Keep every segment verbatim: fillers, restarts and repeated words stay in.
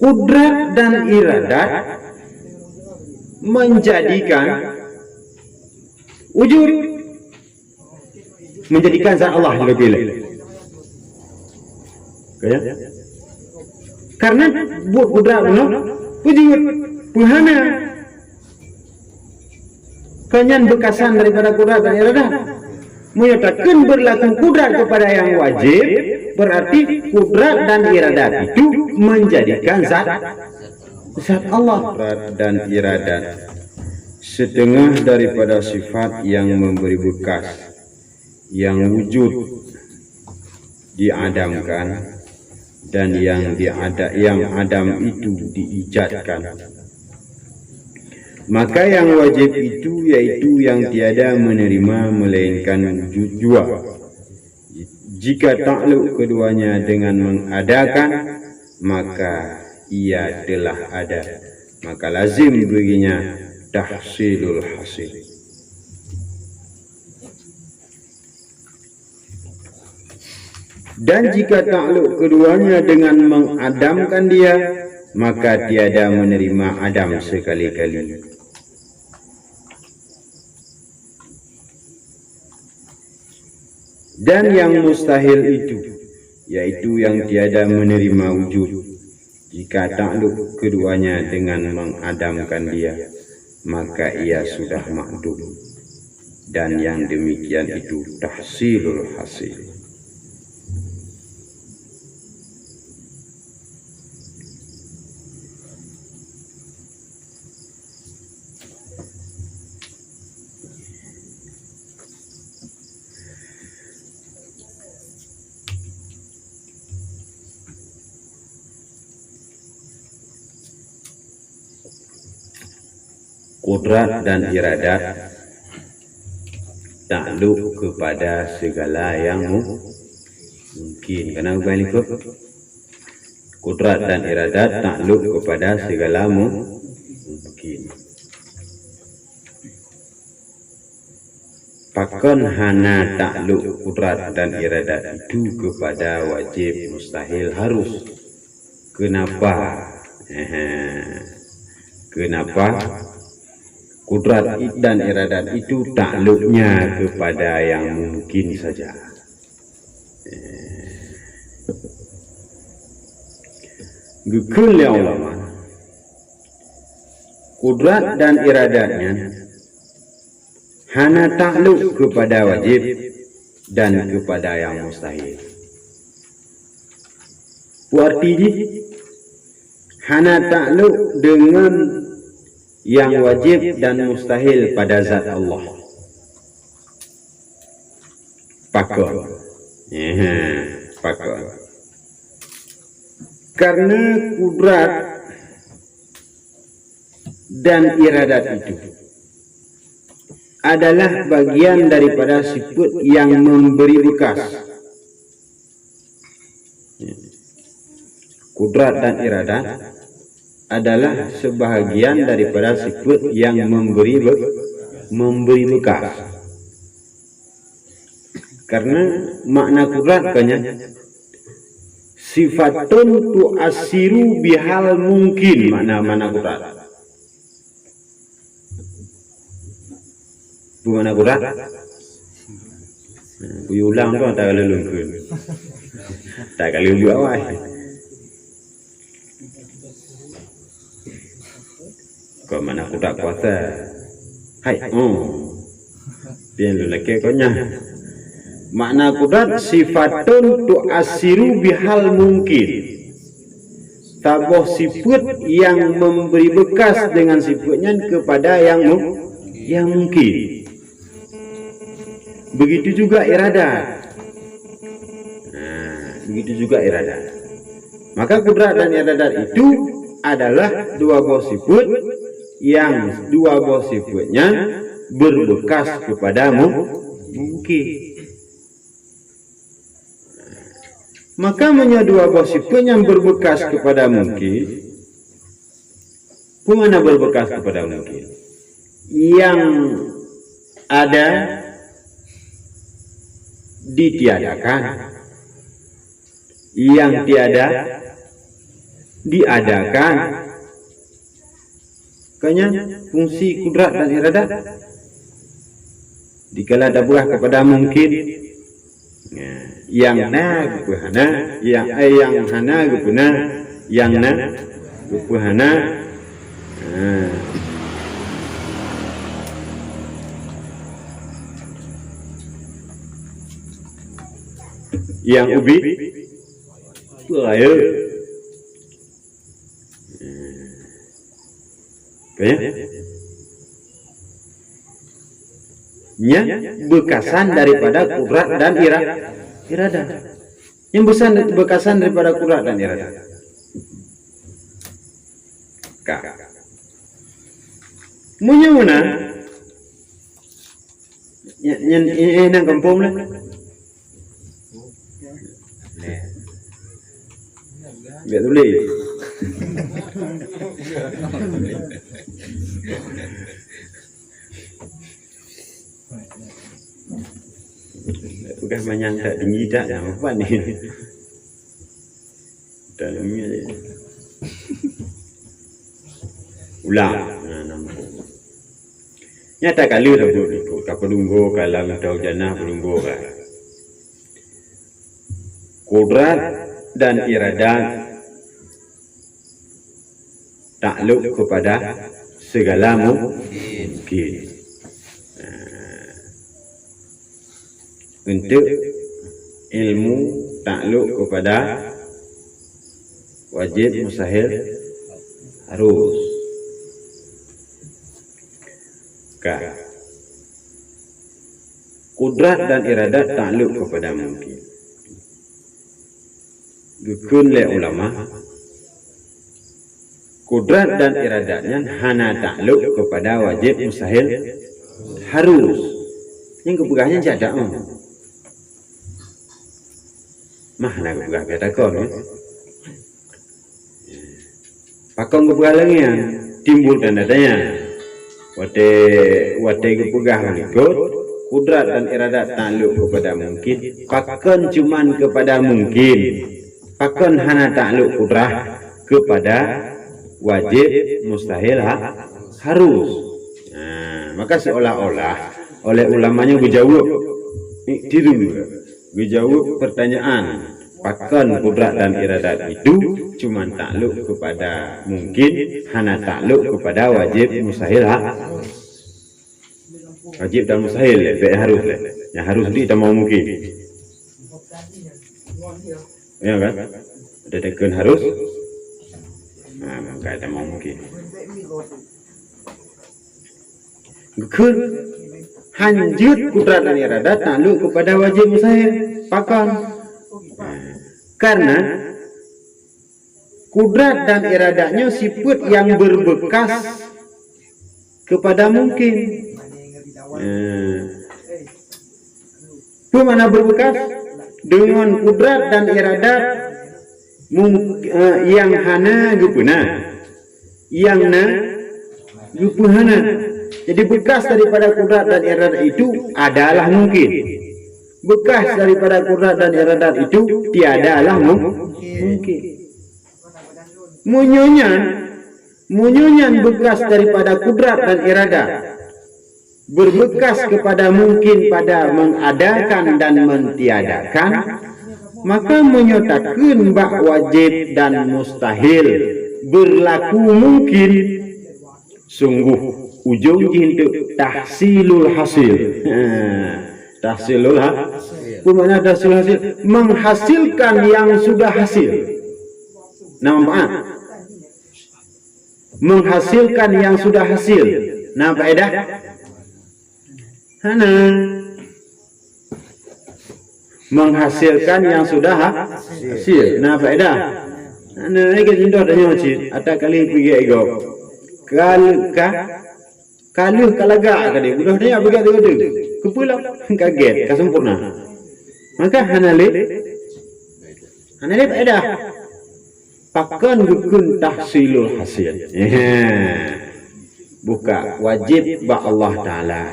Kudrat dan iradat menjadikan wujud, menjadikan zat Allah lebih. Oke, ya? Karena buet kudrat bunoe wujud, peuhana. Kan nyan beukasan daripada kudrat dan iradat. Meunyoe takheun berlaku kudrat kepada yang wajib, berarti kudrat dan iradat itu menjadikan zat, zat Allah. Kudrat dan iradat setengah daripada sifat yang memberi bekas, yang wujud diadamkan, dan yang diada-, yang adam itu diijadkan. Maka yang wajib itu yaitu yang tiada menerima melainkan wujud jua. Jika takluk keduanya dengan mengadakan, maka ia telah ada. Maka lazim baginya tahsilul hasil. Dan jika takluk keduanya dengan mengadamkan dia, maka tiada menerima adam sekali-kali. Dan yang mustahil itu, yaitu yang tiada menerima wujud, jika takluk keduanya dengan mengadamkan dia, maka ia sudah makdum. Dan yang demikian itu tahsilul hasil. Kudrat dan iradat takluk kepada segala yang mu-, mungkin. Kana bukan likot? Kudrat dan iradat takluk kepada segala mu-, mungkin. Pakon hana takluk kudrat dan iradat itu kepada wajib, mustahil, harus? Kenapa? Ehe. Kenapa? Kudrat dan iradat itu takluknya kepada yang mungkin saja. Ehe. Geukheun lé ulama, kudrat dan iradat nyan hana takluk kepada wajib dan kepada yang mustahil. Peue arti jih? Hana takluk deungon yang wajib dan mustahil pada zat Allah. Pakon. Ehe, pakon. Karena kudrat dan iradat itu adalah bagian daripada sifat yang memberi bekas. Kudrat dan iradat adalah sebahagian daripada sifat yang memberi be-, memberi bekas. Karena makna kudrat kan nyan, sifatun tu'assiru bihal mungkin, makna, makna kudrat. Peue makna kudrat? Nah, kuyue ulang tu, tak kala lôn kheun. Tak kala lôn awai. Kon makna kudrat kuasa. Hai, oh. Pian lôn lakée kon nyan. Makna kudrat sifatun tu'assiru bihal mungkin. Saboh sifat yang memberi bekas dengan sifat nyan kepada yang mu-, yang mungkin. Begitu juga iradat. Nah, begitu juga iradat. Maka kudrat dan iradat itu adalah dua boh sifat yang dua boh sifat nyan berbekas kepada mu-, mungkin. Maka meunyoe dua boh sifat nyan berbekas kepada mungkin, peue makna berbekas kepada mungkin? Yang ada ditiadakan, yang tiada diadakan. Makanya fungsi kudrat dan iradat dikala tapeugah kepada mungkin, ya, nyang na geupeuhana, nyang, eh, nyang hana geupeuna, nyang na geupeuhana. Ha. Nyang ubit peuraya. Ka, ya? Nyan beukasan daripada kudrat dan ira-, iradat. Nyan beusan, beukasan daripada kudrat dan iradat. Ka. Meunyoe meunan, nyan, nyan, eh, eh, nyan gampông lah. Biar tulis. Peugah manyang that tinggi that, nama apa ni? Dan ini ulang. Nah, nama. Nyata kali dah buat ikut ka pelunggu, ka lam tau janah pelunggu ka. Kudrat dan iradat takluk kepada segala mu-, mungkin. Nah, untuk ilmu takluk kepada wajib, mustahil, harus. Ka. Kudrat dan iradat takluk kepada mungkin. Geukheun lé ulama, kudrat dan iradat nyan hana takluk kepada wajib, mustahil, harus. Nyang geupeugah nyan cak dak, oh. Mah na geupeugah biasa kon, ya. Pakon geupeugah lagèe nyan? Timbul tanda tanya. Watèe, watèe geupeugah likot, kudrat dan iradat takluk kepada mungkin, pakon cuman kepada mungkin? Pakon hana takluk kudrat kepada wajib, mustahil, ha-, harus? Nah, maka seolah-olah oleh ulama nyoe geujaweueb, eh, tiru, geujaweueb pertanyaan. Pakon kudrat dan iradat itu cuman takluk kepada mungkin, hana takluk kepada wajib, mustahil, ha-, wajib dan mustahil, ya, bèk harus, ya. Nyang harus di tamong mungkin. Ya kan? Ada tekan harus. Nah, maka tamong mungkin. Geukheun hanjeuet kudrat dan iradat takluk kepada wajib, mustahil. Pakon? Karena kudrat dan iradat nyoe sifat yang berbekas kepada mungkin. Eh, peue makna berbekas? Dengan kudrat dan iradat mung-, eh, yang hana geupeuna. Nyang na geupeuhana. Jadi, bekas daripada kudrat dan iradat itu adalah mungkin. Bekas daripada kudrat dan iradat itu tiadalah mu-, mungkin. Meunyoe nyan, meunyoe nyan bekas daripada kudrat dan iradat berbekas kepada mungkin pada mengadakan dan mentiadakan, maka meunyoe takheun bak wajib dan mustahil berlaku mungkin, sungguh ujong jih untuk tahsilul hasil. Ha, tahsilul ha-, peue makna tahsilul hasil? Menghasilkan yang sudah hasil. Nampak? Menghasilkan yang sudah hasil. Na faedah? Hana. Menghasilkan yang sudah ha-, hasil. Na faedah? Hana, ini kan indah tanya cit. Ata kali pergi ego. Kal-, ka-, ka lheueh ka lagak tadi. Udah tanya pergi ego tu. Kepala kaget, ka sempurna. Maka hana lé, hana lé faedah. Pakon geukheun tahsilul hasil? Buka, wajib bak Allah Taala.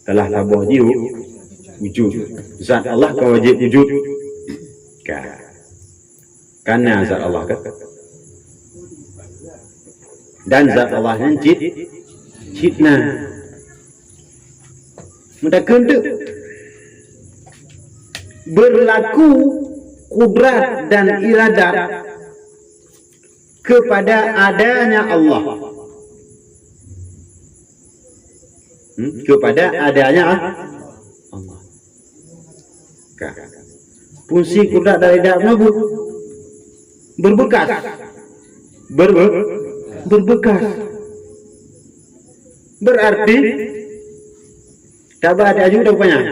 Telah taboh jih wujud. Zat Allah ka wajib wujud. Ka. Kana zat Allah ka? Dan zat Allah nyan cit, cit na. Meutakheun teuk, berlaku kudrat dan iradat kepada adanya Allah. Hmm? Kepada adanya Allah. Ka. Fungsi kudrat dan iradat nyoe bu-, berbekas. Berbe-, berbekas. Berarti, tabah di aju dah banyak.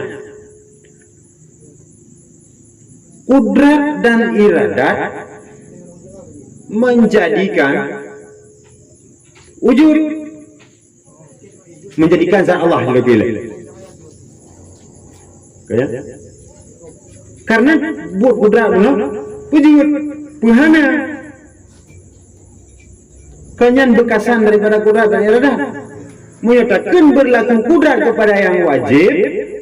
Kudrat dan iradat menjadikan wujud, menjadikan zat Allah lebih. Ya? Karena buet kudrat bunoe, peujeuet, peuhana. Kan nyan beukasan daripada kudrat dan iradat. Meunyoe takheun berlaku kudrat kepada yang wajib,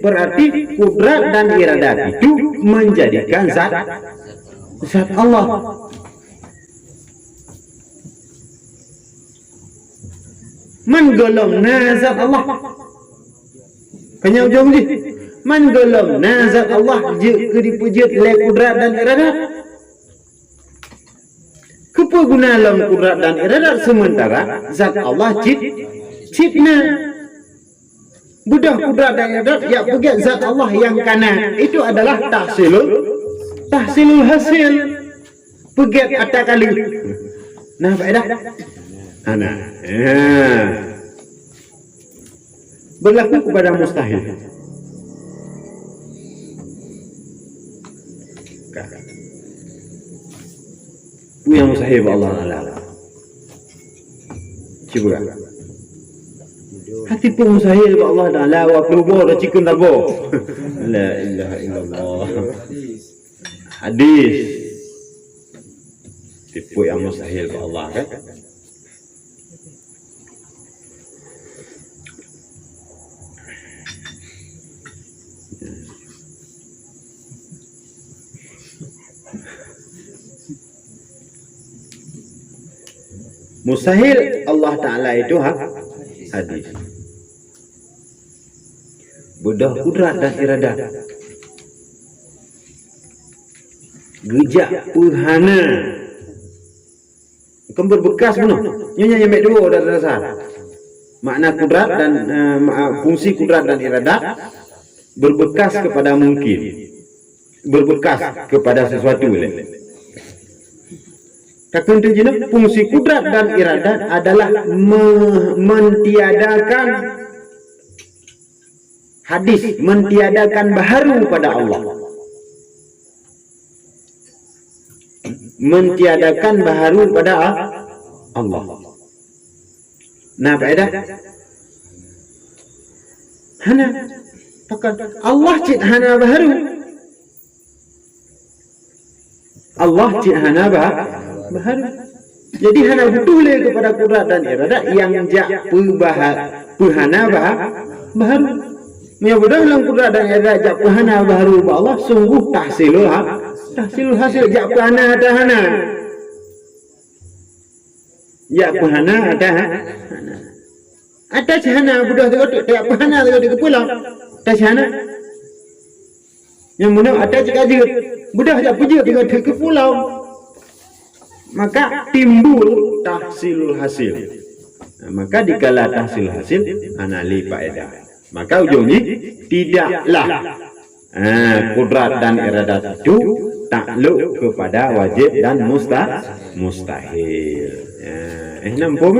berarti kudrat dan iradat itu menjadikan zat, zat Allah. Man gohlom na zat Allah. Keu nyan ujong jih. Man gohlom na zat Allah jeuet keu dipeujeuet lé kudrat dan iradat. Keupeue guna lom kudrat dan iradat sementara zat Allah cit, cit na? Beudôh kudrat dan iradat jak peugét zat Allah nyang ka na. Itu adalah tahsilul, tahsilul hasil. Peugét ata ka lheueh. Na faedah? Hana. Ya. Berlaku kepada mustahil. Ka. Peue nyang mustahil bak Allah Taala? Cuba. Hati pun mustahil bak Allah Taala, wa puluh boh dah cikun dah boh. La ilaha illallah. Hadis. Tipu nyang mustahil bak Allah, kan? Mustahil Allah Taala itu ha-, hadis. Beudôh kudrat dan iradat. Geujak peuhana. Kon berbekas bunoe. Nyoe nyang meuduek dasar-dasar. Makna kudrat dan, eh, ma-, fungsi kudrat dan iradat berbekas kepada mungkin. Berbekas kepada sesuatu lé. Takheun teuk jinoe, fungsi kudrat dan iradat adalah me-, mentiadakan hadis, mentiadakan baharu pada Allah. Mentiadakan baharu pada a-, Allah. Na faedah? Hana. Pakon? Allah cit hana baharu. Allah cit hana ba-, baharu. Jadi hana butuh lé kepada kudrat dan iradat nyang jak peubaha-, peuhana ba-, baharu. Meunyoe beudôh lam kudrat dan iradat jak peuhana baharu bak Allah, sungguh tahsilul ha-, tahsilul hasil, jak peuhana ata hana. Jak peuhana ata ha-, hana. Ata cit hana beudôh teuk, jak peuhana teuk keupeue lom. Ata cit hana. Nyang meunan ata cit ka jeuet. Beudôh jak peujeuet teuk keupeue lom. Maka timbul tahsilul hasil. Nah, maka dikala tahsilul hasil, hana lé faedah. Maka ujong jih, tidaklah, ah, kudrat dan iradat itu takluk kepada wajib dan musta-, mustahil. Ah, eh, nampak?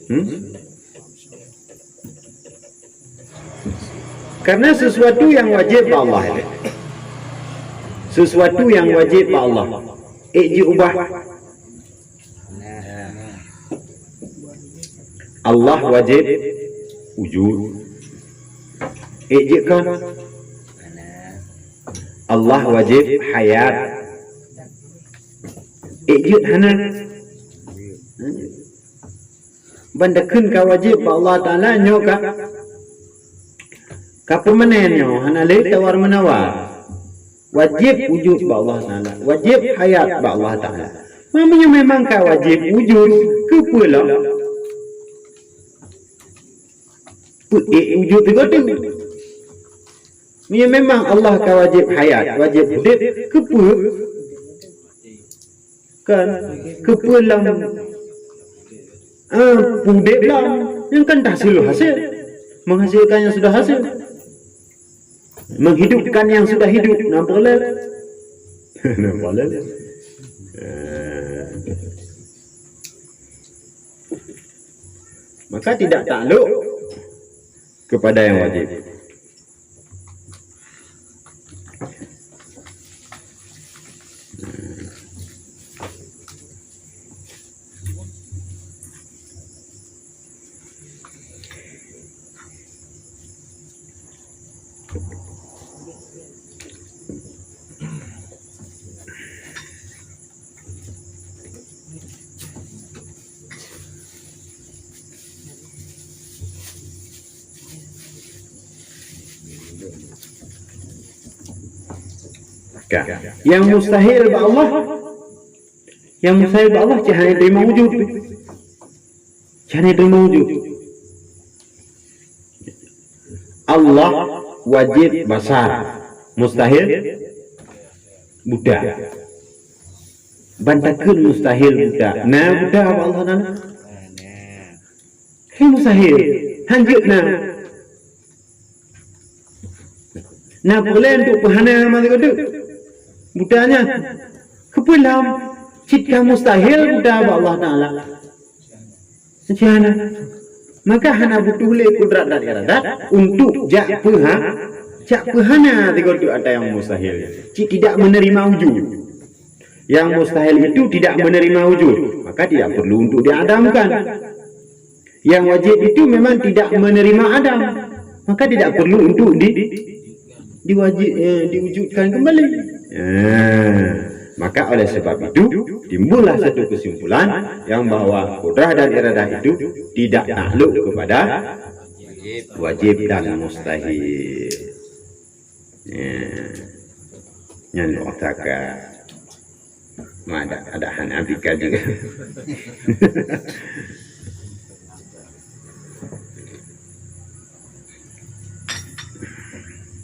Hmm? Karena sesuatu yang wajib bak Allah. Sesuatu yang wajib bak Allah. Ék jiubah. Allah wajib wujud. Ék jeuet kon? Allah wajib hayat. Ék jeuet hana? Ban takheun ka wajib bak Allah Taala nyoe ka, ka permanen nyoe, hana lé tawar-menawar. Wajib wujud bak Allah Taala, wajib hayat bak Allah Taala. Meunyoe memang ka wajéb wujud, keupeue lom peuék wujud sigoe teuk? Meunyoe memang Allah ka wajéb hayat, wajéb udép, keupeue? Kan? Keupeue lom, ah, udép lom? Nyan kan tahsilul hasil. Menghasilkan yang sudah hasil. Menghidupkan yang sudah hidup. Nampak lé? Nampak lé? Eh. Maka tidak takluk kepada yang wajib. Ka. Nyang mustahil bak Allah, nyang mustahil bak Allah cit hana teurimong wujud. Cit hana teurimong wujud. Allah wajib basar, mustahil buta. Ban takheun mustahil buta. Na buta bak Allah Taala? Hai mustahil. Hanjeuet na. Na peureulée untuk peuhana masa godu. Buta nyan. Keupeue lom? Cit ka mustahil buta bak Allah Taala. Cit hana. Maka hana butuh lé kudrat dan iradat untuk jak peuha-, jak peuhana sigoe teuk ata nyang mustahil. Cit tidak menerima wujud. Yang mustahil itu tidak menerima wujud, maka tidak perlu untuk diadamkan. Yang wajib itu memang tidak menerima adam, maka tidak perlu untuk di, diwajib, eh, diwujudkan kembali. Eh, maka oleh sebab itu, timbullah satu kesimpulan yang bahwa kudrah dan iradah itu tidak takluk kepada wajib dan mustahil. Ya. Nyan mu'takat. Ma ada, ada hana pikir juga.